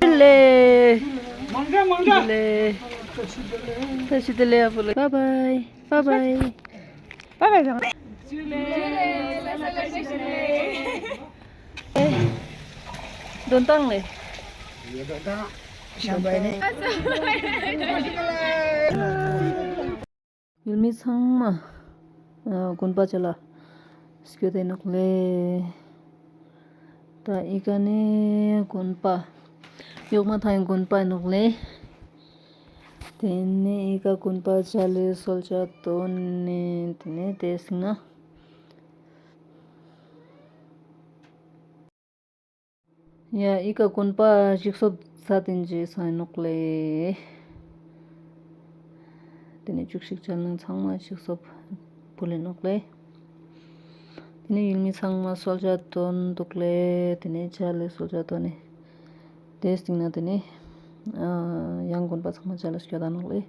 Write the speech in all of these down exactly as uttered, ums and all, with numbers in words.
ལེ། ཇུ་ལེ། བཀྲ་ཤིས་བདེ་ལེགས་ཨ་བུ་ལེ། བཱའི་བཱའི། བཱའི་བཱའི། བཱའི་བཱའི། དོན་དག་ལེ། ཡུལ་མི་ཚང་མ་ཨ་དགོན་པ་ཅིག་ལ་སྐྱོད་དེ་ནོག་ལེ། ད་ཨི་ཀ་ནེ་དགོན་པ་ཡོག་མ་ཐང་དགོན་པ་ནོག་ལེ། ཏེ་ནེ་ཨི་ཀ་དགོན་པ་ཅིག་ལེ་གསོལ་ཇ་དོན་ནེ་ཏེ་ནེ་ཏེ་སིང་ན། ཡ་ཨི་ཀ་དགོན་པ་ཞིག་སོབ་ས་ཏེན་ཇི་སང་ནོག་ལེ། ཏེ་ནེ་ཅུག་ཤིག་ཅལ་ནང་ཚང་མ་ཞིག་སོབ་ཕུལ་ལེ་ནོག་ལེ། ཏེ་ནེ་ཡུལ་མི་ཚང་མ་གསོལ་ཇ་དོན་དུག་ལེ། ཏེ་ནེ་ཅལ་ལེ་གསོལ་ཇ་དོན་ནེ་ཏེ་སྟིང་ནེ་ཏེ་ནེ་ཨ་ཡང་དགོན་པ་ཚང་མ་ཅལ་ལེ་སྐྱོད་ད་ནོག་ལེ།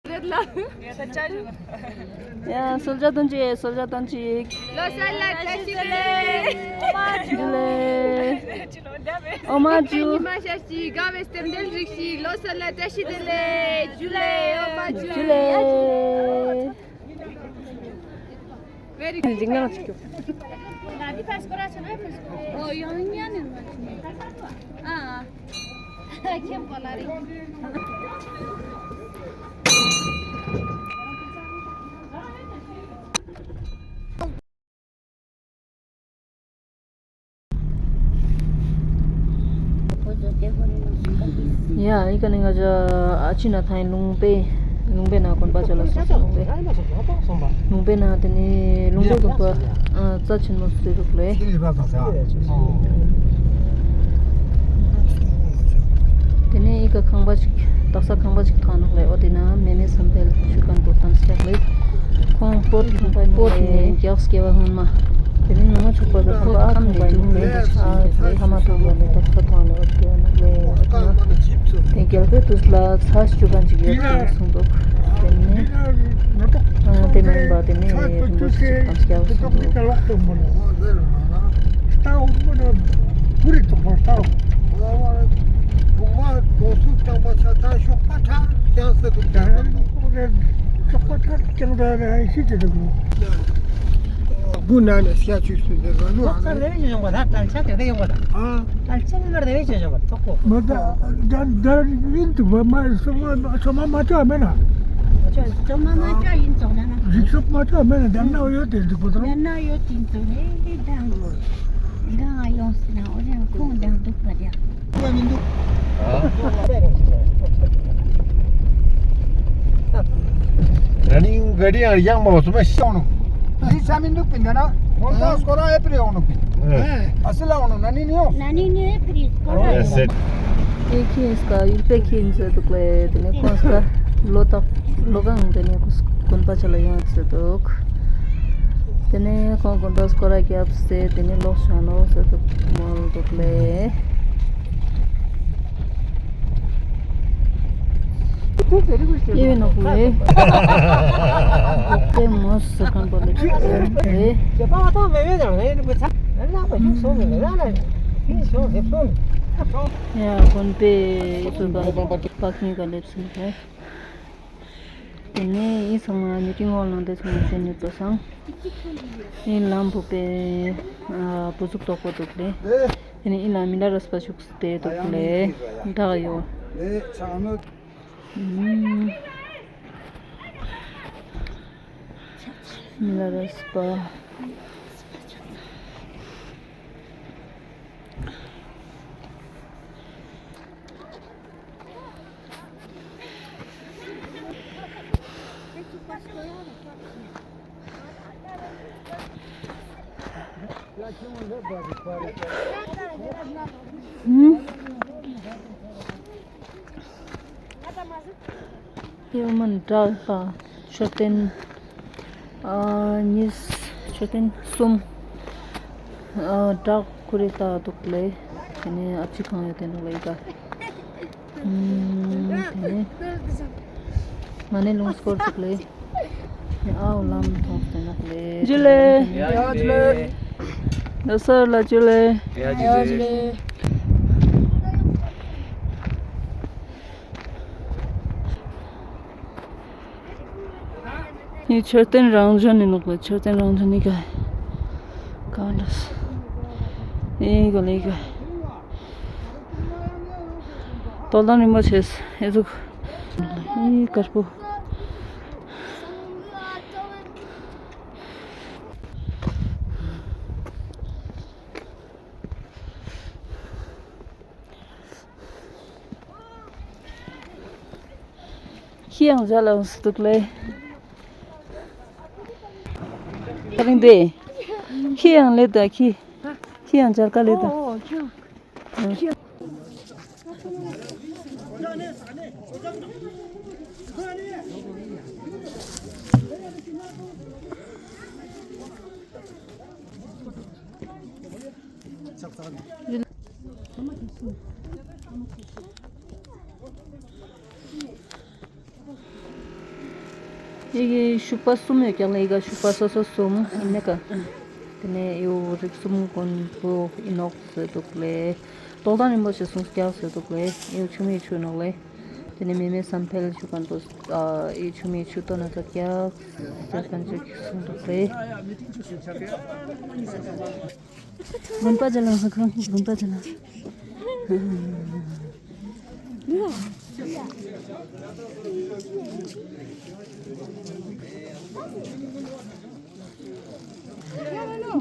ཡ་གསོལ་ཇ་དོན་ཅིག། གསོལ་ཇ་དོན་ཅིག། ལོ་གསར་ལ་བཀྲ་ཤིས་བདེ་ལེགས། ཇུ་ལེ། འོ་མ་ཇུ། ཉི་མ་ཤར་ཅིག། དགའ་བའི་རྟེན་འབྲེལ་རིགས་ཤིག། ལོ་གསར་ལ་བཀྲ་ཤིས་བདེ་ལེགས། ཇུ་ལེ། འོ་མ་ཇུ། ཇུ་ལེ། ཡ་ཨི་ཀ་ནེ་ང་ཞ་ཨ་ཅི་ན་ཐང་ལུང་པའི་ལུང་པའི་ནང་དགོན་པ་ཅིག་ལ་སོང་སོང་ལུང་པའི་ལུང་པའི་ནང་ཏེ་ནེ་ལུང་པའི་དགོན་པ་ཨ་རྩ་ཆེན་མོ་ཟེར་རུག་ལེ། ཏེ་ནེ་ཨི་ཀ་ཁང་པ་ཅིག་དག་ས་ཁང་པ་ཅིག་ཐང་ནོག་ལེ། འོ་ཏེ་ན་མེ་མེ་བསམ་འཕེལ་ཞུ་ཁན་པོ་ཐམས་ཅད་ལེ། ཁོང་པོ་པོ་ཏེ་ནེ་རྒྱགས་སྐྱེ་བ་སྔོན་མ། ཏེ་ནེ་ནུ་མོ་ཆོག་པ་ཟེར་ཁོ་ཨ་ཁམ་ནེ་ཅུང་ལེ་ཨ་ཁ་མ་ཐོང་བ་ནེ་དག་ས་ཐོང་ལེ། འོ་ཏེ་ནོག་ལེ། ཏེ་རྒྱལ་པོའི་དུས་ལ་ཚ་ཞུ་ཁན་ཅིག་ཡོད་ཅེས་གསུངས་འདུག། ཏེ་ནེ་ཨ་ཏེ་མན་པ་ཏེ་ནེ་རིན་པོ་ཆེ་ཅིག་ཐམས་ཅད་གསུངས་འདུག། བུ་ན་ནི་སྐྱ་ཆུ་སུ་དེ་ར་ལུ། ལོག་ཀ་རེ་ཡིན་ཡོང་བ་ད་དལ་ཆ་དེ་རེ་ཡོང་བ་ད། ཨ། དལ་ཆ་ནི་མར་རེ་བེ་ཆ་ཡོང་བ་ཐོག་གོ། མ་ད་ད་ད་ཡིན་དུ་བ་མ་སོ་མ་སོ་མ་མ་ཅོ་མེ་ན། སོ་མ་མ་ཅོ་ཡིན་ཙོག་ན་ན། རིག་སོ་མ་ཅོ་མེ་ན་ད་ན་ཡོད་དེ་འདུག་པ་ད། ད་ན་ཡོད་དེ་འདུག་རེ་ད། ང་ཡོང་སི་ན་འོ་རེ་ཁོང་ད་འདུག་པ་ད། ད་ནི་ག་རི་ཡང་ཡང་མ་བ་སུ་མ་ཤི་ཡོང་ནོ། ཨི་ས་མི་འདུག་པིན་ད་ན། ཁོང་ད་སྐོར་ར་ཨེ་པི་རི་ཡོང་ནོ་པིན། ཨ་སི་ལ་ཡོང་ནོ་ན་ནི་ནི་ཡོང་། ན་ནི་ནི་ཨེ་པི་རི་སྐོར་ར་ཡོང་། ཨེ་ཁྱེད་སྐ་ཡུལ་པེ་ཁྱེད་ཟེར་འདུག་ལེ། དེ་ནས་ཁོང་སྐ་ལོ་ཏོག་ལོ་གང་དེ་ནས་དགོན་པ་ཆ་ལ་ཡོང་ཟེར་འདུག། དེ་ནས་ཁོང་དགོན་པ་སྐོར་ར་རྒྱབ་སྟེ་དེ་ནས་ལོག་ཤ་ནོ་ཟེར་འདུག་མོལ་འདུག་ལེ། ཡེ་ནོག་ལེ། ལོག་སྟེ་མོ་སུ་ཁན་པོ་ལེ་ཁྱེད་ལེ། ཡ་དགོན་པའི་སུ་བ་པ་ཁྱིམ་ག་ལེབ་སུ་ལེ། དེ་ནས་ཨི་ཚང་མ་མི་ཏིང་ཧོལ་ནང་དེ་ཚང་མ་ཟེར་ནས་ཙོ་སང་། ཨི་ལམ་བུ་པའི་བུ་ཟུག་དོག་པོ་འདུག་ལེ། དེ་ནས་ཨི་ལ་མི་ལ་རས་པ་ཞུགས་ཏེ་འདུག་ལེ། འདྲ་ཡོད། མི་ལ་རས་པ། ཡོ་མན་དྲག་པ་མཆོད་རྟེན་ཨ་གཉིས། མཆོད་རྟེན་གསུམ། ཨ་བྲག་ཁུ་རེ་ལྟ་འདུག་ལེ། ཏེ་ནེ་ཨ་ཕྱི་ཁང་ཡོད་དེ་འདུག་ལེ་ཡི་ག་ཨུམ། ཏེ་ནེ་མ་ནེ་ལུང་སྐོར་འདུག་ལེ། ཨའོ་ལམ་མཐོང་སྟེ་ནོག་ལེ། ཇུ་ལེ། ཡ་ཇུ་ལེ། ལོ་གསར་ལ་ཇུ་ལེ། ཡ་ཇུ་ལེ། ནི་མཆོད་རྟེན་རང་བྱོན་ནི་ནོག་ལེ། མཆོད་རྟེན་རང་བྱོན་ནི་ག་གང་འདྲ་ཨེ་ག་ལེ་ག་རྟོགས་ལྡན་རིན་པོ་ཆེ་ཨེ་ཟུག་ཨེ་དཀར་པོ། ཁྱི་ཡང་མཇལ་ལ་འདུག་ལེ། ཁ་རིང་དེ། ཁྱི་ཡང་ལེ་ད་ཁྱི། ཁྱི་ཡང་མཇལ་ག་ལེ་ད། ཨོ་ཁྱི། ཡི་གེ་ཤུག་པ་གསུམ་ཡོད་ཀྱག་ལེ། ཡི་གེ་ཤུག་པ་སོ་སོ་གསུམ་ཨིན་ནེ་ཀ། ཏེ་ནེ་ཡོ་རིགས་གསུམ་མགོན་པོ་ཨིན་ནོག་ཟེར་འདུག་ལེ། རྟོགས་ལྡན་རིན་པོ་ཆེ་གསུངས་ཀྱག་ཟེར་འདུག་ལེ། ཡོ་ཆུ་མིག་ཆུ་ནོག་ལེ། ཏེ་ནེ་མེ་མེ་བསམ་འཕེལ་ཆུ་མཁན་པོ་ཨ་ཡོ་ཆུ་མིག་ཆུ་ཏོ་ན་ཚ་ཀྱག་ཟེར་མཁན་ཆུ་གསུངས་འདུག་ལེ། དགོན་པ་ཇ་ལང་ས་ཁང་དགོན་པ་ཇ་ལང་།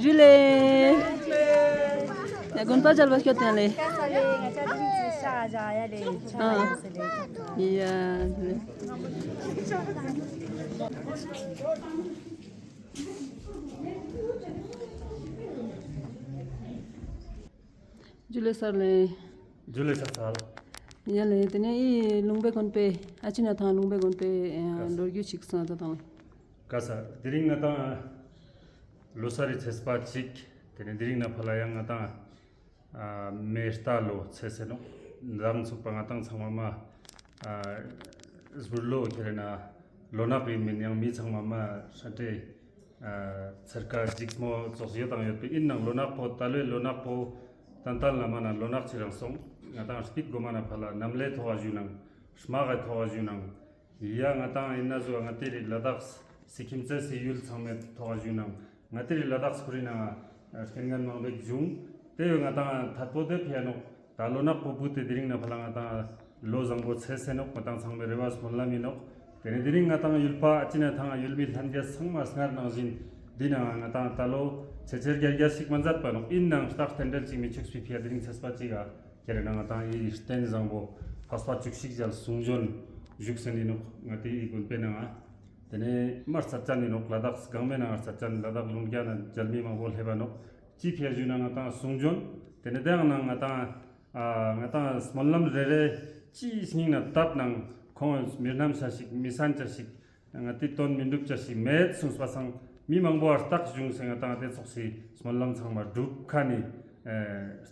ཇུ་ལེ། ཡ་དགོན་པ་ཇལ་བ་སྐྱོད་ཡ་ལེ། ཡ་ཇུ་ལེ། ཇུ་ལེ་སར་ལེ། ཇུ་ལེ་ཕྱག་འཚལ། ཡ་ལེ། ཏེ་ནེ་ཨི་ལུང་པའི་དགོན་པའི་ཨ་ཅི་ན་ཐང་ལུང་པའི་དགོན་པའི་ཨ་ལོ་རྒྱུས་ཅིག་གསུང་ད་དང་། ཀ་ས་དེ་རིང་ང་ཏང་ལོ་གསར་རི་ཚེས་པ་གཅིག་ཏེ་ནེ་དེ་རིང་ནེ་ཕར་ལ་ཡང་ང་ཏང་ཨ་མེ་རྟ་ལོ་ཚེས་ཟེར་ནོག། མདང་ཚུག་པ་ང་ཏང་ཚང་མ་མ་ཨ་ཟུར་ལོ་ཁྱེར་ན་ལོ་ནག་ཡིན་མིན་ཡང་མི་ཚང་མ་མ་ཧྲ་ཏེ་ཨ་ཚེར་ཀ་འཇིགས་མོ་ཙོགས་ཡོད་དང་ཡོད་པའི་ཨིན་ནང་ལོ་ནག་པོ་ད་ལོའི་ལོ་ནག་པོ་ཏན་ཏན་ལ་མ་ན་ལོ་ནག་ཅི་རང་སོང་། ང་ཏང་སྤིད་གོ་མ་ན་ཕར་ལ་གནམ་ལོའི་ཐོག་ཞུ་ནང་དམག་གི་ཐོག་ཞུ་ནང་ཡ་ང་ཏང་ཨིན་ན་ཟུ་ང་ཏི་རི་ལ་དྭགས་སི་ཁྱིམ་མཚེས་སི་ཡུལ་ཚང་མའི་ཐོག་ཞུ་ནང་ང་ཏི་རི་ལ་དྭགས་ཁོ་རི་ནང་རྐྱེན་ངན་མང་པོ་བྱུང་། དེ་ཡོད་ང་ཏང་ཐད་པོ་དེ་ཕི་ཡ་ནོག། ད་ལོ་ནག་པོ་བུ་དེ་དེ་རིང་ནེ་ཕར་ལ་ང་ཏང་ལོ་བཟང་པོ་ཚེས་ཟེར་ནོག། ང་ཏང་ཚང་མའི་རེ་བ་སྨོན་ལམ་ཡིན་ནོག། དེ་ནེ་དེ་རིང་ང་ཏང་ཡུལ་པ་ཨ་ཅི་ན་ཐང་ཡུལ་མི་ལྷན་རྒྱས་ཚང་མ་སྔར་ནང་བཞིན་འདི་ན་ང་ཏང་ད་ལོ་ཆེ་ཆེར་རྒྱ་རྒྱ་ཞིག་མ་མཛད་པ་ནོག། ཨིན་ནང་རྟགས་རྟེན་འབྲེལ་ཅིག་མི་ཆུགས་པའི་ཕི་ཡ་དེ་རིང་ཚེས་པ་གཅིག་ག་ཁྱེར་ན་ང་ཏང་ཨི་རྟེན་བཟང་པོ་ཕ་སྤ་བཅུ་གཅིག་ཞལ་གསུང་བྱོན་བཞུགས་ཟེར་ནི་ནོག། ང་ཏི་ཨི་དགོན་པའི་ནང་ང་དེ་ནེ་མ་རྩ་ཅན་ནི་ནོག། ལ་དྭགས་གང་མེ་ནང་རྩ་ཅན་ལ་དྭགས་ལུང་རྒྱ་ན་མཇལ་མི་མང་པོ་སླེབས་པ་ནོག། ཅི་ཕི་ཡ་ཞུ་ན་ང་ཏང་གསུང་བྱོན་དེ་ནེ་དེ་ཡང་ན་ང་ཏང་ཨ་ང་ཏང་སྨོན་ལམ་རེ་རེ་ཅི་སྙིང་ན་བཏབ་ནང་ཁོང་མི་རྣམ་ཆ་ཞིག་མི་སན་ཆ་ཞིག་ང་ཏི་དོན་མི་འགྲུབ་ཆ་ཞིག་མེད་གསུངས་པ་སང་མི་མང་པོ་ཨ་རྟགས་བྱུང་སེ་ང་ཏང་དེ་ཚོགས་སི་སྨོན་ལམ་ཚང་མ་འགྲུབ་ཁ་ནི་ཨེ་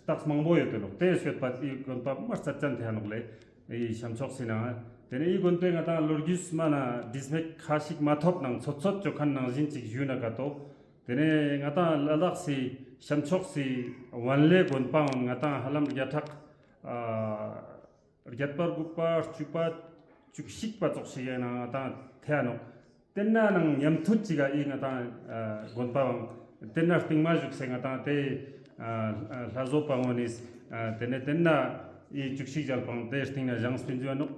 རྟགས་མང་པོ་ཡོད་དེ་ནོག། དེ་ཤོད་པ་ཨི་དགོན་པ་མ་རྩ་ཅན་དེ་ཡ་ནོག་ལེ། ཨི་ཤམ་ཕྱོགས་སི་ནང་དེ་ནེ་ཨི་དགོན་པའི་ང་ཏང་ལོ་རྒྱུས་མ་ན་དྲིས་མེད་ཁ་ཞིག་མ་ཐོབ་ནང་ཚོད་ཚོད་ཅོ་ཁན་ནང་བཞིན་ཅིག་ཞུ་ན་ཀ་ཏོ། དེ་ནེ་ང་ཏང་ལ་དྭགས་སི་ཤམ་ཕྱོགས་སི་ཝན་ལེ་དགོན་པའང་ང་ཏང་ཧ་ལམ་བརྒྱ་ཕྲག་ཨ་བརྒྱད་པ་དགུ་པ་བཅུ་པ་བཅུ་གཅིག་པ་ཙོགས་ཤིག་ཡ་ན་ང་ཏང་ཐེ་ཡ་ནོག། དེ་ན་ནང་མཉམ་མཐུད་ཅིག་ག་ཨི་ང་ཏང་ཨ་དགོན་པའང་དེ་ན་རྟིང་མ་བཞུགས་སེ་ང་ཏང་དེ་ཨ་ལྷ་བཟོ་པ་ངོ་ནིས་ཨ་དེ་ནེ་དེ་ན་ཨི་བཅུ་གཅིག་ཞལ་པང་དེ་རྟིང་ན་བཞེངས་སྤིན་ཞུ་ཡ་ནོག།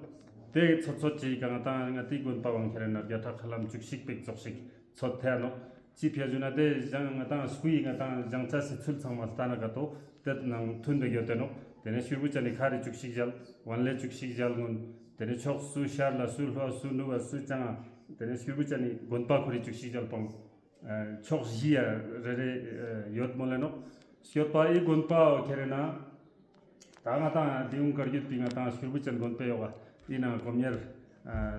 དེ་ཚོད་ཚོད་ཅིག་ག་ང་ཏང་ང་ཏི་དགོན་པའང་ཁྱེར་ན་བརྒྱ་ཕྲག་ཧ་ལམ་བཅུ་གཅིག་པའི་ཙོགས་ཤིག་ཚོད་ཐེ་ནོག། ཅི་ཕི་ཡ་ཞུ་ན་དེ་བཞེངས་ང་ཏང་སྐུའི་ང་ཏང་བཞེངས་ཆ་སི་ཚུལ་ཚང་མ་ལྟ་ན་ཀ་ཏོ་དེ་ནང་མཐུན་པའི་ཡོད་དེ་ནོག། དེ་ནེ་ཤུར་བུ་ཅན་ནི་ཁ་རི་བཅུ་གཅིག་ཞལ་ཝན་ལེ་བཅུ་གཅིག་ཞལ་གུན་དེ་ནེ་ཕྱོགས་སུ་ཤར་ལ་སུ་ལྷོ་སུ་ནུབ་སུ་བྱང་དེ་ནེ་ཤུར་བུ་ཅན་ནི་དགོན་པ་ཁོ་རི་བཅུ་གཅིག་ཞལ་པང་ཕྱོགས་བཞི་ཡ་རེ་རེ་ཡོད་མོལ་ལེ་ནོག། ཤོད་པ་ཨི་དགོན་པའོ་ཁྱེར་ན་ད་ང་ཏང་དེ་ཡུང་བཀའ་བརྒྱུད་པའི་ང་ཏང་ཤུར་བུ་ཅན་དགོན་པའི་ཡོག་ཨིན་ན་སྒོམ་ཉེར་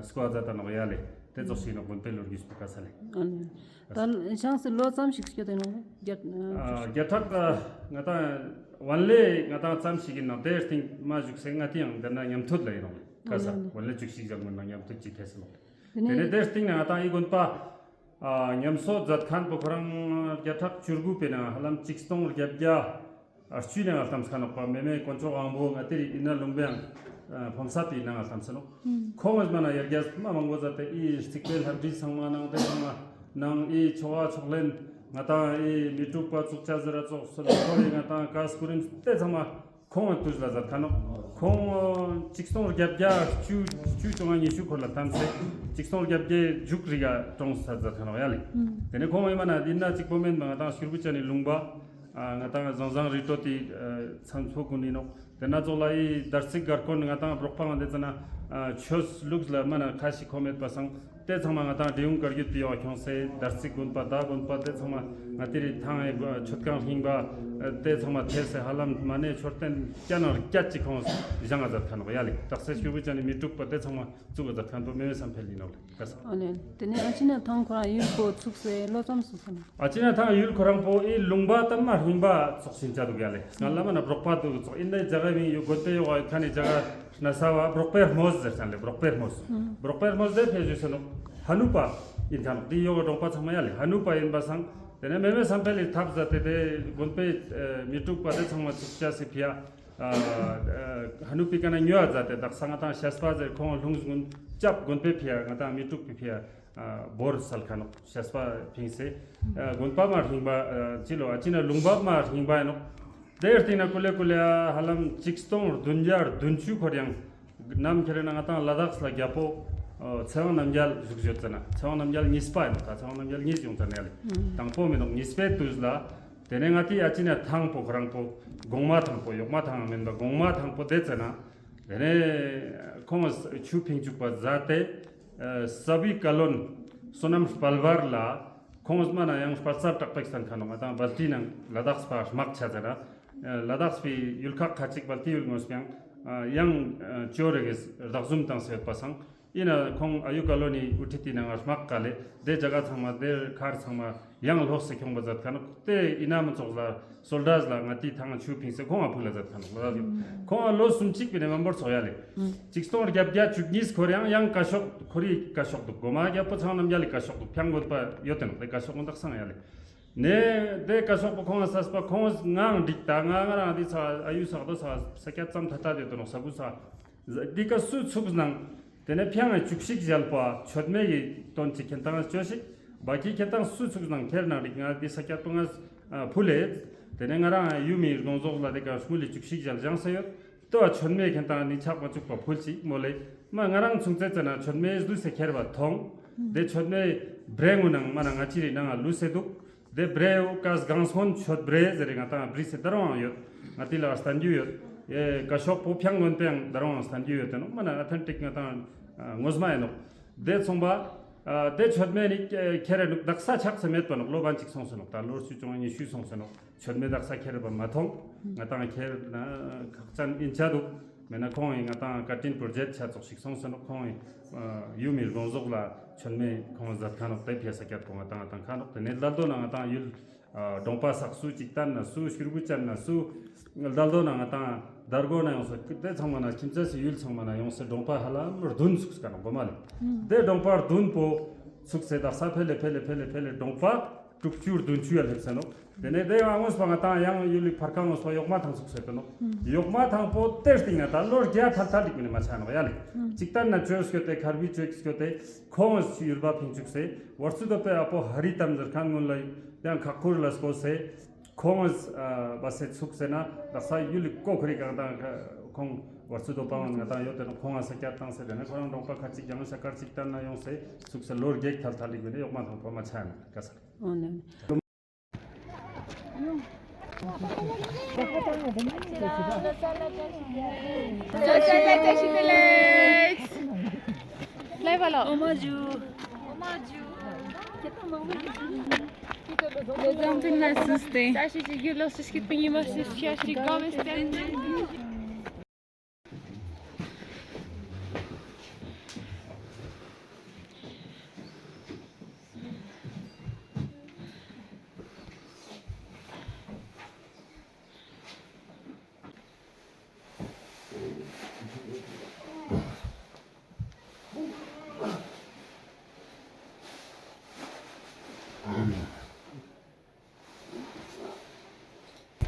སྐོ་ཛ་ད་ནོག་ཡ་ལེ། དེ་ཙོགས་ཤིག་ནོག་དགོན་པའི་ལོ་རྒྱུས་པོ་ཀ་ས་ལེ། ཨ་ནི། ད་ཤང་སི་ལོ་ཙམ་ཞིག་སྐྱོད་དེ་ནོག་ལེ། བརྒྱ་ཨ་བརྒྱ་ཕྲག་ཨ་ང་ཏང་ཝན་ལེ་ང་ཏང་ཙམ་ཞིག་ཡིན་ནོག་དེ་སྟིང་མ་བཞུགས་སེ་ང་ཏི་ཡང་དེ་ན་ཉམ་ཐོད་ལ་ཡིན་ནོག་ལེ། ཀ་ས་ཨ་ནི། ཝན་ལེ་བཅུ་གཅིག་ཞག་མན་ན་ཉམ་ཐོད་ཅིག་ཐེ་སེ་ནོག་ལེ། དེ་ནས་དེ་སྟིང་ནས་ང་ཏང་ཨི་དགོན་པ་ཨ་ཉམས་གསོ་མཛད་མཁན་པོ་ཁོ་རང་བརྒྱ་ཕྲག་བཅུ་དགུ་པའི་ནང་ཧ་ལམ་ཆིག་སྟོང་བརྒྱད་བརྒྱ་ཨ་བཅུ་ནང་ལྟམས་ཁ་ནོག་པ། མེ་མེ་དཀོན་མཆོག་དབང་པོ་ང་ཏི་རི་ཨི་ན་ལུང་པའང་ཨ་ཕོམ་ས་པའི་ནང་ལྟམས་ས་ནོག་ཁོང་ངི་མ་ན་ཡར་རྒྱས་མ་མང་པོ་མཛད་དེ་ཨི་རྩིག་པའི་ལྷ་བྲིས་ཚང་མ་ནང་དེ་ཚང་མ་ནང་ཨི་ཆོ་ག་ཕྱག་ལེན་ང་ཏང་ཨི་མི་དྲུག་པ་བཙུགས་ཆ་ཟེར་ར་ཙོགས་སོ་ལ་ཁོ་རི་ང་ཏང་ཀ་སྐུ་རིམ་དེ་ཚང་མ་ཁོང་ངི་དུས་ལ་མཛད་ཁ་ནོག་ཁོང་ཆིག་སྟོང་བརྒྱད་བརྒྱ་བཅུ་བཅུ་བཅོ་ལྔ་ཉི་ཤུ་འཁོར་ལ་ཐམས་ཏེ་ཆིག་སྟོང་བརྒྱད་བརྒྱའི་མཇུག་རི་ག་གྲོངས་ས་མཛད་ཁ་ནོག་ཡ་ལེ། དེ་ནས་ཁོང་ངི་མ་ན་ཡིན་ན་གཅིག་པོ་མེན་པ་ང་ཏང་ཤུར་བུ་ཅན་ནི་ལུང་པ་ཨ་ང་ཏང་ཟང་ཟང་རི་ཏོ་ཏི་ཨ་ཚང་ཚོ་ཀུན་ནི་ནོག་དེ་ན་ཙོགས་ལ་ཨི་དར་ཚིག་གར་ཀོན་ང་ཏང་འབྲོག་པ་ང་དེ་ཙ་ན་ཨ་ཆོས་ལུགས་ལ་མ་ན་ཁ་ཤི་ཁོ་མེད་པ་སང་དེ་ཚང་མ་ང་ཏང་འབྲི་གུང་བཀའ་བརྒྱུད་པའི་ཡོག་ཁྱོངས་སེ་དར་ཚིག་དགོན་པ་ད་དགོན་པ་དེ་ཚང་མ་ང་ཏི་རི་ཐང་ཨེ་མཆོད་ཁང་རྙིང་པ་ཨ་དེ་ཚང་མ་ཐེ་སེ་ཧ་ལམ་མ་ནེ་མཆོད་རྟེན་བརྒྱ་ནང་བརྒྱ་ཅིག་ཁོང་བཞེངས་ང་མཛད་ཁ་ནོག་ཡ་ལེ། དག་ས་ཤུར་བུ་ཅན་ནི་མི་དྲུག་པ་དེ་ཚང་མ་བཙུགས་ང་མཛད་ཁ་ནོག་མེ་མེ་བསམ་འཕེལ་ཡིན་ནོག་ལེ། ཨ་ནི། དེ་ནས་ཨ་ཅི་ན་ཐང་ཁོ་རང་ཡུལ་པོ་ཚུགས་སེ་ལོ་ཙམ་སོང་སོང་ནོག་ཨ་ཅི་ན་ཐང་ཡུལ་ཁོ་རང་པོ་ཨི་ལུང་པ་དམ་མ་རྙིང་པ་ཙོགས་ཤིག་ཆ་འདུག་ཡ་ལེ། སྔ་ལ་མ་ན་འབྲོག་པ་འདུག་ཙོགས་ཨིན་ནའི་ཇ་ག་མིང་ཡུ་དགོན་པའི་ཡོག་ཁ་ནི་ཇ་ག་ན་ས་བ་འབྲོག་པའི་རྨོས་ཟེར་ཚང་ལེ། འབྲོག་པའི་རྨོས། འབྲོག་པའི་རྨོས་དེ་ཕེ་ཞུ་སེ་ནོག་ཧ་ནུ་པ་ཡིན་ཁ་ནོག་དེ་ཡོག་གྲོང་པ་ཚང་མ་ཡ་ལེ་ཧ་ནུ་པ་ཡིན་པ་སང་། དེ་ནས་མེ་མེ་བསམ་འཕེལ་ལི་ཐབས་ཟ་དེ་དེ་དགོན་པའི་ཨ་མི་དྲུག་པ་དེ་ཚང་མ་ཚུགས་ཆ་སེ་ཕི་ཡ། ཨ་ཨ་ཧ་ནུ་པི་ཀ་ན་ཉོ་བ་མཛད་དེ་དག་ས་ང་ཏང་ཤེས་པ་ཟེར་ཁོང་ལྷུང་སྔོན་སྐྱབས་དགོན་པའི་ཕི་ཡ་ང་ཏང་མི་དྲུག་པའི་ཕི་ཡ་ཨ་བོར་སལ་ཁ་ནོག་ཤེས་པ་ཕིང་སེ་ཨ་དགོན་པ་མ་རྙིང་པ་ཨ་ཅི་ལོ་ཨ་ཅི་ན་ལུང་པ་མ་རྙིང་པ་ཡིན་ནོག་དེ་སྟིང་ན་ཀུ་ལེ་ཀུ་ལེ་ཨ་ཧ་ལམ་ཆིག་སྟོང་བདུན་བརྒྱ་བདུན་ཅུ་འཁོར་ཡང་ནམ་ཁྱེར་ན་ང་ཏང་ལ་དྭགས་ལ་རྒྱལ་པོ་ཨ་ཚེ་དབང་རྣམ་རྒྱལ་བཞུགས་ཡོད་ཙ་ན་ཚེ་དབང་རྣམ་རྒྱལ་གཉིས་པ་ཡིན་ནོག་ད་ཚེ་དབང་རྣམ་རྒྱལ་གཉིས་ཡོང་ཙ་ན་ཡ་ལེ། དང་པོ་མེ་ནོག་གཉིས་པའི་དུས་ལ། དེ་ནས་ང་ཏི་ཨ་ཅི་ན་ཐང་པོ་ཁོ་རང་པོ་གོང་མ་ཐང་པོ་ཡོག་མ་ཐང་མེན་པ་གོང་མ་ཐང་པོ་དེ་ཙ་ན། དེ་ནས་ཁོང་ཆུ་ཕིང་བཅུག་པ་ཟ་དེ་ཨ་ས་བི་ཀ་ལོན་བསོད་ནམས་དཔལ་འབར་ལ་ཁོང་མ་ན་ཡང་དཔལ་ས་དྲག་པོ་ཞིག་སན་ཁ་ནོག་ང་ཏང་སྦལ་ཏི་ནང་ལ་དྭགས་པ་དམག་ཆ་ཟེར་ན་ལ་དྭགས་པའི་ཡུལ་ཁག་ཁ་ཅིག་སྦལ་ཏི་ཡུལ་ངོས་པའང་ཡང་ཅོ་རེ་གིས་བདག་འཛུམ་བཏང་སེ་ཡོད་པ་སང་། ཡིན་ན་ཁོང་ཨ་ཡུ་ཀ་ལོ་ནི་དབུ་ཁྲིད་དེ་ནང་དམག་ག་ལེ་དེ་ཇ་ག་ཚང་མ་དེ་མཁར་ཚང་མ་ཡང་ལོག་སེ་ཁྱོང་པ་མཛད་ཁ་ནོག་དེ་ཡིན་ན་མི་ཚོགས་ལ་སོལ་ཌར་ལ་ང་ཏི་ཐང་ཆུ་ཕིང་སེ་ཁོང་ཨ་ཕུ་ལ་མཛད་ཁ་ནོག་ལ་ཁོང་ཨ་ལོ་སུམ་ཅིག་པི་ནས་མ་འབོར་ཚོགས་ཡ་ལེ། ཆིག་སྟོང་བརྒྱད་བརྒྱ་བཅུ་གཉིས་འཁོར་ཡང་ཡང་བཀའ་ཤོག་ཁོ་རི་བཀའ་ཤོག་འདུག་གོ་མ་རྒྱལ་པོ་ཚང་རྣམ་རྒྱལ་ལི་བཀའ་ཤོག་འདུག་ཕྱང་དགོན་པ་ཡོད་དེ་ནོག་དེ་བཀའ་ཤོག་འདུག་སང་ཡ་ལེ། ནས་དེ་བཀའ་ཤོག་པོ་ཁོང་ལ་སས་པ་ཁོང་ངའང་འགྲིག་ད་ང་ང་རང་འདི་ཚ་ཨ་ཡུ་ས་དོ་ས་ས་སྐྱ་ཙམ་ཐ་ཐ་དེ་དོ་ནོག་ས་བུ་ས་འདི་ཀ་སུ་ཚུགས་ནང་དེ་ནས་ཕྱང་ངི་བཅུ་གཅིག་ཞལ་པ་མཆོད་མེ་གི་དོན་ཅིག་ཁྱེན་ཏང་ཅོ་ཤིག་བ་ཀི་ཁྱེན་ཏང་སུ་ཚུགས་ནང་ཁྱེར་ནང་འགྲིག་ང་འདི་ས་སྐྱ་པོ་ང་ཕུལ་ལེ། དེ་ནས་ང་རང་ཡུ་མི་དགོངས་རྫོགས་ལ་དེ་ཀ་སྨུལ་ལི་བཅུ་གཅིག་ཞལ་བཞེངས་ས་ཡོད། ལྟོ་བ་མཆོད་མེ་ཁྱེན་ཏང་ནི་ཆག་པ་བཅུག་པ་ཕུལ་ཅིག་མོ་ལེ། མ་ང་རང་ཚུང་ཙེ་ཙེ་ན་མཆོད་མེ་ལུས་སེ་ཁྱེར་བ་མཐོང་། དེ་མཆོད་མེ་བྲེ་ངུ་ནང་མ་ན་ང་ཅི་རི་ནང་ང་ལུས་སེ་འདུག་དེ་བྲེའུ་ཀ་སྒང་སྔོན་མཆོད་བྲེ་ཟེར་རི་ང་ཏང་བྲིས་སེ་ད་རུང་ཡོད། ང་ཏི་ལ་སྟན་རྒྱུ་ཡོད། ཨེ་བཀའ་ཤོག་པོ་ཕྱང་ངོན་པའང་ད་རུང་སྟན་རྒྱུ་ཡོད་དེ་ནོག་མ་ན་ཨ་ཐེན་ཊིག་ང་ཏང་ངོ་མ་ཡིན་ནོག་དེ་ཚོང་པ་དེ་མཆོད་མེ་ནི་ཁྱེར་རེ་ནུག་དག་ས་ཆགས་སེ་མེད་པ་ནོག་ལོ་བན་ཅིག་སོང་སེ་ནོག་ད་ལོ་སུ་ཅུང་ཉི་ཤུ་སོང་སེ་ནོག་མཆོད་མེ་དག་ས་ཁྱེར་བ་མ་མཐོང་། ང་ཏང་ཁྱེར་ན་ཁག་ཅན་ཨིན་ཆ་འདུག་མེད་ན་ཁོང་ངི་ང་ཏང་བཀའ་དྲིན་པོ་རྗེད་ཆ་ཙོགས་ཤིག་སོང་སེ་ནོག་ཁོང་ངི་ཡུ་མི་དགོངས་རྫོགས་ལ་མཆོད་མེ་ཁོང་མཛད་ཁ་ནོག་དེ་ཕི་ས་སྐྱ་པོ་ང་ཏང་ང་ཏང་ཁ་ནོག་དེ་ནས་ལ་དོ་ན་ང་ཏང་ཡུལ་གྲོང་པ་སག་སུ་ཅིག་ཏན་ན་སུ་ཤུར་བུ་ཅན་ན་སུ་ལ་དོ་ན་ང་ཏང་དར་གོ་ན་ཡོང་སེ་དེ་ཚང་མ་ན་ཁྱིམ་ཚ་སི་ཡུལ་ཚང་མ་ན་ཡོང་སེ་གྲོང་པ་ཧ་ལམ་བདུན་ཚུགས་ཀ་ནོག་གོ་མ་ལེ། དེ་གྲོང་པ་བདུན་པོ་ཚུགས་སེ་དག་ས་ཕེ་ལེ་ཕེ་ལེ་ཕེ་ལེ་ཕེ་ལེ་གྲོང་པ་དྲུག་ཅུ་བདུན་ཅུ་ཡ་སླེབས་སེ་ནོག་དེ་ནས་དེ་ཡང་ངོས་པ་ང་ཏང་ཡང་ཡུལ་ལི་ཕར་ཁ་ངོས་པ་ཡོག་མ་ཐང་ཚུགས་སེ་ཏེ་ནོག་ཡོག་མ་ཐང་པོ་དེ་སྟིང་ན་ད་ལོ་བརྒྱ་ཐལ་ཐལ་ལིག་མི་ནི་མ་ཆ་ནོག་ཡ་ལེ། ཅིག་ཏན་ན་ཅོས་སྐྱོད་དེ་ཁར་བི་ཅོས་སྐྱོད་དེ་ཁོང་ངི་ཡུལ་པ་ཕིང་བཅུག་སེ་ཝར་ཚུ་དོ་པའི་ཨ་པོ་ཧ་རི་ཏམ་ཟེར་ཁན་ངོན་ལ་ཡང་ཁག་ཁུར་ལ་སྐོ་སེ་ཁོང་ངི་བ་སེ་ཚུགས་སེ་ན་དག་ས་ཡུལ་ལི་ཀོ་ཁུ་རི་གང་དང་ཁོང་ཝར་ཚུ་དོ་པ་ང་ཏང་ཡོད་དེ་ནོག་ཁོང་ང་ས་སྐྱ་བཏང་སེ་དེ་ནས་ཁོ་རང་གྲོང་པ་ཁ་ཅིག་ཡང་ཤ་ཀར་ཅིག་ཏན་ན་ཡོང་སེ་ཚུགས་སེ་ལོ་བརྒྱད་ཐལ་ཐལ་ལིག་མི་ནི་ཡོག་མ་ཐང་པོ་མ་ཆ་ནོག་ཀ་ས།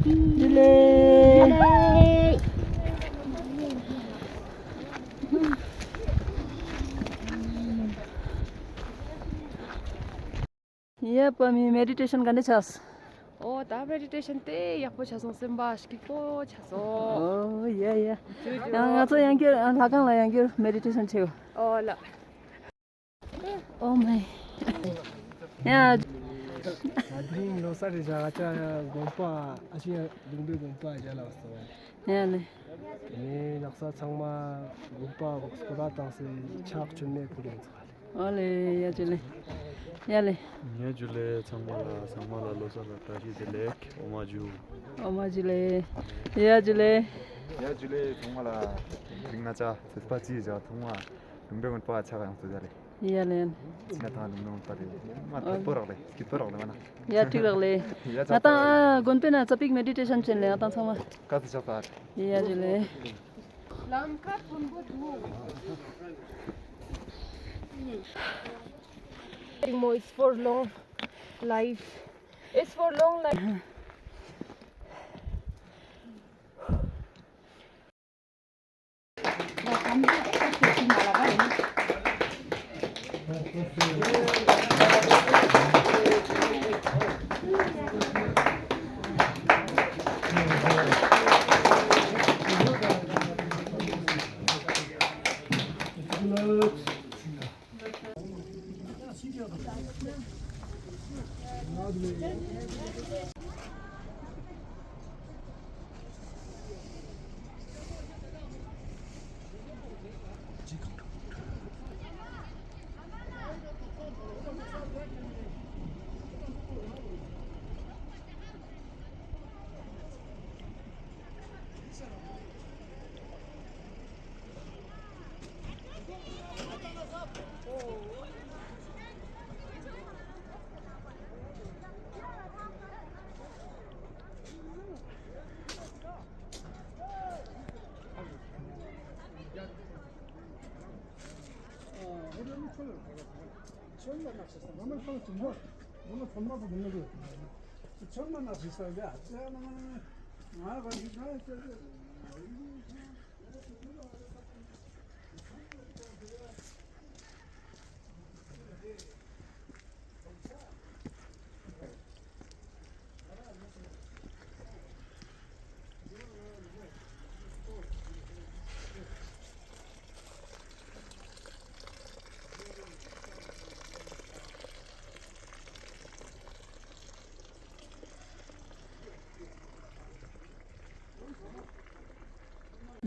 ཇུ་ལེ། ཡ་པ་མི་མེ་ཌི་ཊེ་ཤན་ག་འདྲ་ཆགས། ཨོ་ད་མེ་ཌི་ཊེ་ཤན་ཏེ་ཡག་པོ་ཆགས་སོང་། སེམས་པ་སྐྱིད་པོ་ཆགས་སོང་། ཨོ་ཡ་ཡ། ཡང་ང་ཚོ་ཡང་བསྐྱར་ལྷ་ཁང་ལ་ཡང་བསྐྱར་མེ་ཌི་ཊེ་ཤན་བྱེད། ཨོ་ལ། ཨོ་མའི། ཡ། ད་དེ་རིང་ལོ་གསར་རེད་ཤག་ཨ་ཅག་དགོན་པ་ཨ་ཅག་ལུང་པའི་དགོན་པ་ཨ་ཅག་ལ་སོང་། ཡ་ལེ། དེ་ནས་ལག་ས་ཚང་མ་དགོན་པ་སྐོར་ར་བཏང་སེ་ཕྱག་མཆོད་མེ་ཕུལ་ཡོང་ཚར་ལེ། ཨོ་ལེ་ཡ་ཇུ་ལེ། ཡ་ལེ། ཡ་ཇུ་ལེ་ཚང་མ་ལ། ཚང་མ་ལ་ལོ་གསར་ལ་བཀྲ་ཤིས་བདེ་ལེགས། འོ་མ་ཇུ། འོ་མ་ཇུ་ལེ། ཡ་ཇུ་ལེ། ཡ་ཇུ་ལེ་ཚང་མ་ལ། དེ་རིང་ང་ཅག་ཚེས་པ་གཅིག་ཅག་ཚང་མ་ལུང་པའི་དགོན་པ་ཕྱག་ཡོང་ཚར་ལེ། ཡ་ལེ། ཅི་ན་ཐང་ལུང་ནང་པ་རེད། མ་ཐད་པོ་རག་ལེ། སྐྱིད་པོ་རག་ལེ་མ་ན། ཡ་ཐིག་རག་ལེ། ཡ་ང་ཏང་དགོན་པའི་ནང་ཙ་པིག་མེ་ཌི་ཊེ་ཤན་ཅན་ལེ་ང་ཏང་ཚང་མ། ཀ་ཏི་ཆགས་ད། ཡ་ཇུ་ལེ། ལམ་ཁ་མཐོན་པོ་འདུག It's for long life. It's for long life.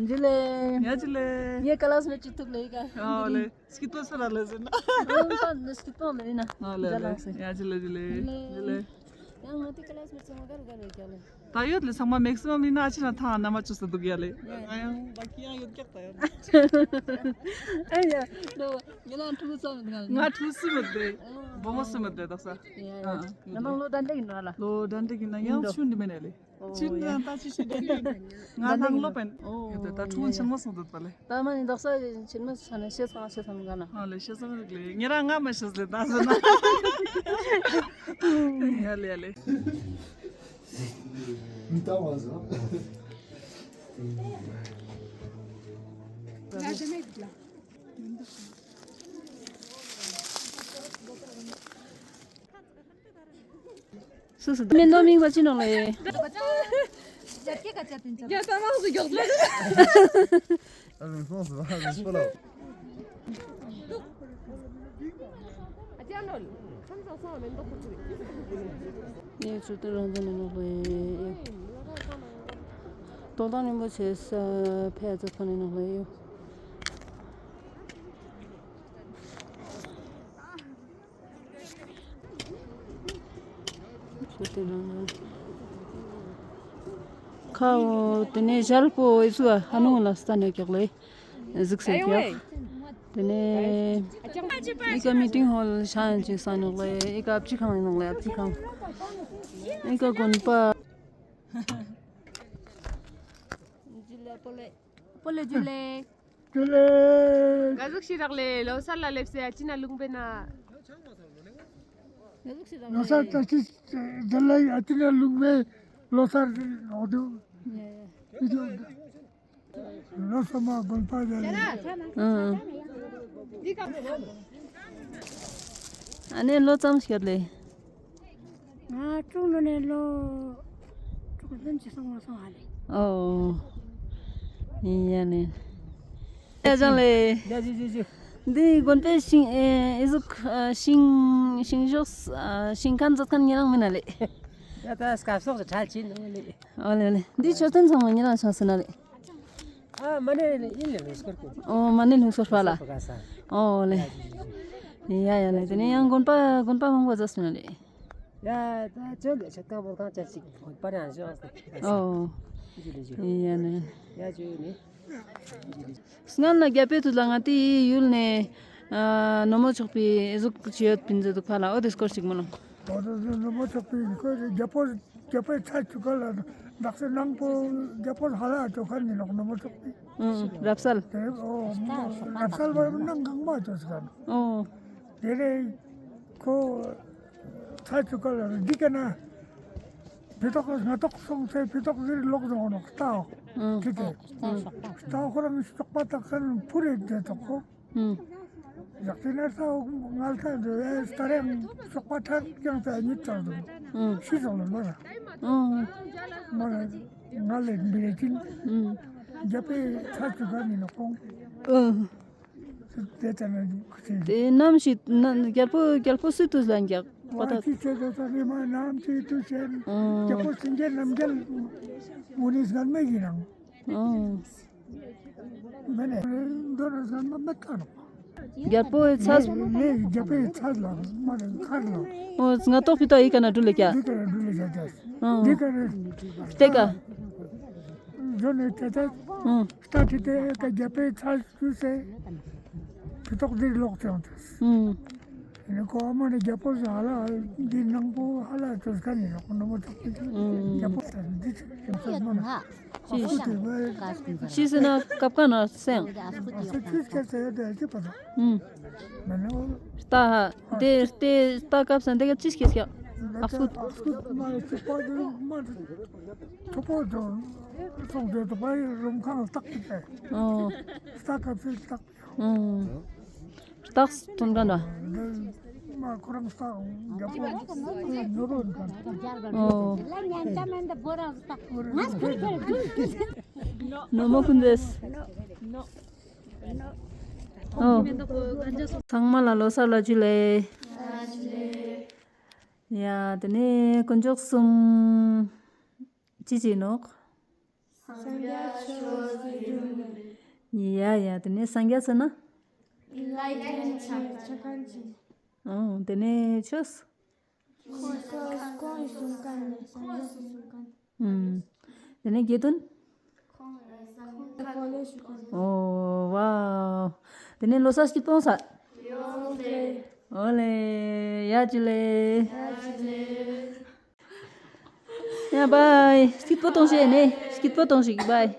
ཇུ་ལེ། ཡ་ཇུ་ལེ། ངའི་ཀ་ལཱས་མེཊ་ཅིག་ཐུག་ལེ་ཡི་ག་ཨོ་ལེ། སྐྱིད་པོ་སོང་ར་ལེ་ཟེར་ན། ཨོ་ད་ནི་སྐྱིད་པོ་མེད་ན། ཨོ་ལེ་ལེ། ཡ་ཇུ་ལེ་ཇུ་ལེ། ཇུ་ལེ། ཡང་ང་ཏི་ཀ་ལཱས་མེཊ་ཚང་མ་ག་རུ་ག་རུ་ཡོད་ཀྱག་ལེ། ད་ཡོད་ལེ། ཚང་མ་མེག་སི་མམ་ཡིན་ན་ཨ་ཅི་ན་ཐང་ན་མ་ཅོས་ཏེ་འདུག་ཡ་ལེ། ཡ། ང་ཡང་བ་ཀི་ཡང་ཡོད་ཀྱག་ད་ཡོད། ཨ་ཡ། ལོ་ངེ་ན་ཕྲུ་གུ་ཚང་མ་འདུག་ང་ཕྲུ་གུ་སུ་མེད་དེ། བུ་མོ་སུ་མེད་དེ་དག་ས། ཡ་ཡ། ང་ལོ་དན་དེ་ཡིན་ན་ལ། ལོ་དན་དེ་ཡིན་ན་ཡང་ཆུང་འདི་མེད་ནས་ལེ། ཆུང་ཡང་ད་ཅི་ཞིག་རེད། ང་ནང་ལོ་པན། ཨོ། ཡོད་དེ་ད་ཕྲུ་གུ་ཆེན་མོ་སོང་འདུག་པ་ལེ། ད་མ་ནི་དག་ས་ཆེན་མོ་ས་ནས་ཤེས་ཚང་ཤེས་ཚང་ག་ན། ཨ་ལེ་ཤེས་ཚང་རིག་ལེ། ཉེ་རང་ང་མ་ཤེས་ལེ་ད་ཟེར་ན། ཡ་ལེ་ཡ་ལེ། མི་ལྟ་བ་ཟེར། སུ་སུ་མེ་ནོ་མིང་བ་ཅི་ནོ་ལེ། ཡེ་ཚུལ་དུ་རང་དོན་ནི་ནོ་ལེ། དོ་དང་རིན་པོ་ཆེ་ས་ཕེ་ཙ་ཁོ་ནི་ནོ་ལེ་ཡོ། ཁ་འོ་དེ་ནས་ཞལ་པོ་ཨི་ཚུ་ཧ་ནུ་ལ་སྟན་ཡོད་ཀྱག་ལེ། གཟིགས་སེ་ཀྱག་དེ་ནས་ཨི་ཀ་མི་ཊིང་ཧོལ་ཤང་ཅིག་སང་ནོག་ལེ། ཨི་ཀ་ཨབ་ཅི་ཁང་ཡིན་ནོག་ལེ། ཨབ་ཅི་ཁང་། ཨི་ཀ་དགོན་པ། ཇུ་ལེ་པོ་ལེ། པོ་ལེ་ཇུ་ལེ། ཇུ་ལེ། ག་ཟུག་ཤི་རག་ལེ། ལོ་གསར་ལ་སླེབས་སེ་ཨ་ཅི་ན་ལུང་པའི་ན། ལོ་གསར་བཀྲ་ཤིས་བདེ་ལེགས། ཨ་ཅི་ན་ལུང་པའི་ ལོ་གསར་འོ་དུ། ཡ་ཡ། ལོ་གསར་མ་དགོན་པ་ཡ་ཡ། ཨང་། ཨ་ནེ་ལོ་ཙམ་ཞིག་ལེ། ང་དྲུག་ནོ་ནེ་ལོ་དྲུག་བདུན་ཅི་སོང་མ་སོང་ཧ་ལེ། ཨོ། ཡ་ནེ། ཡ་ཅང་ལེ། ཡ་ཇུ་ཇུ་ཇུ། འདི་དགོན་པའི་ཤིང་ཨེ་ཨི་ཟུག་ཨ་ཤིང་ཤིང་ཞོགས་ཨ་ཤིང་ཁན་ཛད་ཁན་ཉེ་རང་མེན་ན་ལེ། ཡ་ད་སྐབས་སོགས་ཀྱི་ཁྲལ་ཅི་ནོ་ལེ། ཨོ་ལེ་ལེ། འདི་མཆོད་རྟེན་ཚང་མ་ཉེ་རང་ཆགས་སེ་ན་ལེ། ཨ་མ་ནེ་ཨིན་ལེ་ལུགས་སྐོར་ཀུན། ཨོ་མ་ནེ་ལུགས་སྐོར་པ་ལ། ཨོ་ལེ། ཡ་ཡ་ལེ། དེ་ནེ་ཡང་དགོན་པ་དགོན་པ་མང་པོ་ཛད་སེ་ན་ལེ། ཡ་ད་ཅོ་ལེ་ཆ་ཀ་བོ་ཁང་ཅན་ཅིག་དགོན་པ་རང་ཞོགས་སེ། ཨོ། ཇུ་ལེ་ཇུ། ཡ་ནེ། ཡ་ཇུ་ནེ། སྔན་ལ་རྒྱལ་པོའི་དུས་ལ་ང་ཏི་ཡུལ་ནེ་ཨ་ནོ་མོ་ཆོག་པའི་ཨི་ཟུག་ཅི་ཡོད་པིན་ཟེར་དུག་པ་ལ། འོ་དེ་སྐོར་ཞིག་མོལ་ལོང་། འོ་དེ་ནོ་མོ་ཆོག་པའི་ཁོ་རྒྱལ་པོ་རྒྱལ་པོའི་ཚ་ཆུ་ཀ་ལ་དག་ས་ནང་པོ་རྒྱལ་པོ་ཧ་ལ་ཅོ་ཁན་ནི་ནོག་ནོ་མོ་ཆོག་པའི། ཨང་། རབ་གསལ། དེ་ཨོ་རབ་གསལ་བ་ནང་གང་མ་ཅོ་ཁན། ཨོ། དེ་ནེ་ཁོ་ཚ་ཆུ་ཀ་ལ་འདི་ཀ་ན་ཕི་ཏོག་སྔ་ཏོག་སོང་སེ་ཕི་ཏོག་ཟེར་ལོག་ཟོང་ནོག་རྟའོ། ཨང་། ཁི་ཏེ། ཨང་། རྟའོ་ཁོ་རང་ཤོག་པ་ཏག་ཁན་ཕུ་རེ་དེ་ཏོག་ཁོ། ཨང་། ཡག་ཏེ་ན་རྟའོ་ངལ་ཁ་འདུག་ཨེ་སྟ་རེ་ཤོག་པ་ཐར་ཀྱང་ས་ཉིད་ཐར་འདུག་ཨང་། ཤི་སོང་ལ་མ་ར། ཨང་། མ་ར་ངལ་ལེ་འབི་རེ་ཅིན། ཨང་། རྒྱལ་པོའི་ཚ་ཆུ་ཀ་ནི་ནོ་ཁོང་། ཨང་། དེ་ནམ་ཞིག་ན་རྒྱལ་པོ་རྒྱལ་པོ་སུའི་དུས་ལ་རྒྱལ་པོ་ད། ཨང་། རྒྱལ་པོ་སེང་གེ་རྣམ་རྒྱལ་མུ་ནེ་སྔན་མེ་ཡིན་ནང་། ཨང་། མེ་ནེ་འདོ་ན་སྔན་མ་མེ་ཀ་ནོ། རྒྱལ་པོའི་ཚ། ལེ་རྒྱལ་པོའི་ཚ་ལ་མ་ནེ་ཁར་ལ། ཨོ་སྔ་ཏོག་ཕི་ཏོག་ཨི་ཀ་ན་འགྲུལ་ལེ་ཀྱ། འདི་ཀ་ན་འགྲུལ་ལེ་ཀྱ་ཀྱ། ཨང་། འདི་ཀ་ན་ཏེ་ཀ། འདོ་ནེ་ཏེ་ཏེ། ཨང་། སྟ་ཁྲིད་དེ་ཀ་རྒྱལ་པོའི་ཚ་ཞུས་སེ། ཕི་ཏོག་འདིར་ལོག་ཅོང་ཏེ། ཨང་། ཨེ་ནེ་ཁོ་མ་ནེ་རྒྱལ་པོ་ཟ་ཧ་ལ་འདི་ནང་པོ་ཧ་ལ་ཅོ་ཁན་ནི་ནོ་ནོ་མོ་ཆོག་པའི། ཨང་། རྒྱལ་པོ་ཟ་འདི་ཆོག་ཅེས་མ་ན། ཅི་ཅི་ཟེར་ན་སྐབས་ཀ་ན་སེང་། ཨ་སུ་ཅི་སྐད་ཟེར་ཡོད་དེ་ཅི་པ་ད། ཨང་། མ་ནེ་འོ། རྟ་ཧ་དེ་རྟའི་རྟ་སྐབས་ས་འདི་ཀ་ཅི་སྐད་སྐྱག་ཨ་སུ། ཨ་སུ་མ་ཅི་པ་དེ་མ་ཐོ་པོ་དོ་སོང་དེ་དོ་པ་རུམ་ཁང་ལ་བཏགས་ཏེ། ཨོ། རྟ་སྐབས་སུ་བཏགས། ཨང་། རྟགས་སྟོན་མཁན་བ། མ་ཁོ་རང་ས་རྒྱལ་པོ་ཉོ་རོགས་མཁན། ཨོ། ནོ་མོ་ཀུན་ཏེས། ཨོ། ཚང་མ་ལ་ལོ་གསར་ལ་ཇུ་ལེ། ཡ་དེ་ནེ་དཀོན་མཆོག་གསུམ་ཅི་ཅི་ནོག་སངས་རྒྱས་ཆོས་ཀྱི་འབྱུང་གནས། ཡ་ཡ་དེ་ནེ་སངས་རྒྱས་ཟེར་ན། Enlightened ཆ་ཆ་ཁན་ཅིག་ཨོ་དེ་ནེ་ཆོས། ཁོང་ཁོང་གསུང་ཁན་ནི་སངས་རྒྱས་གསུང་ཁན། ཨུམ། དེ་ནེ་དགེ་འདུན། ཁོང་ལ་ཞུ་ཁན། ཨོ་ཝའོ། དེ་ནེ་ལོ་གསར་སྐྱིད་པོ་ས། ཨོ་ལེ། ཡ་ཇུ་ལེ། ཡ་ཇུ་ལེ། ཡ་བའི། སྐྱིད་པོ་ཏོང་ཞིག་ནེ། སྐྱིད་པོ་ཏོང་ཞིག་བའི།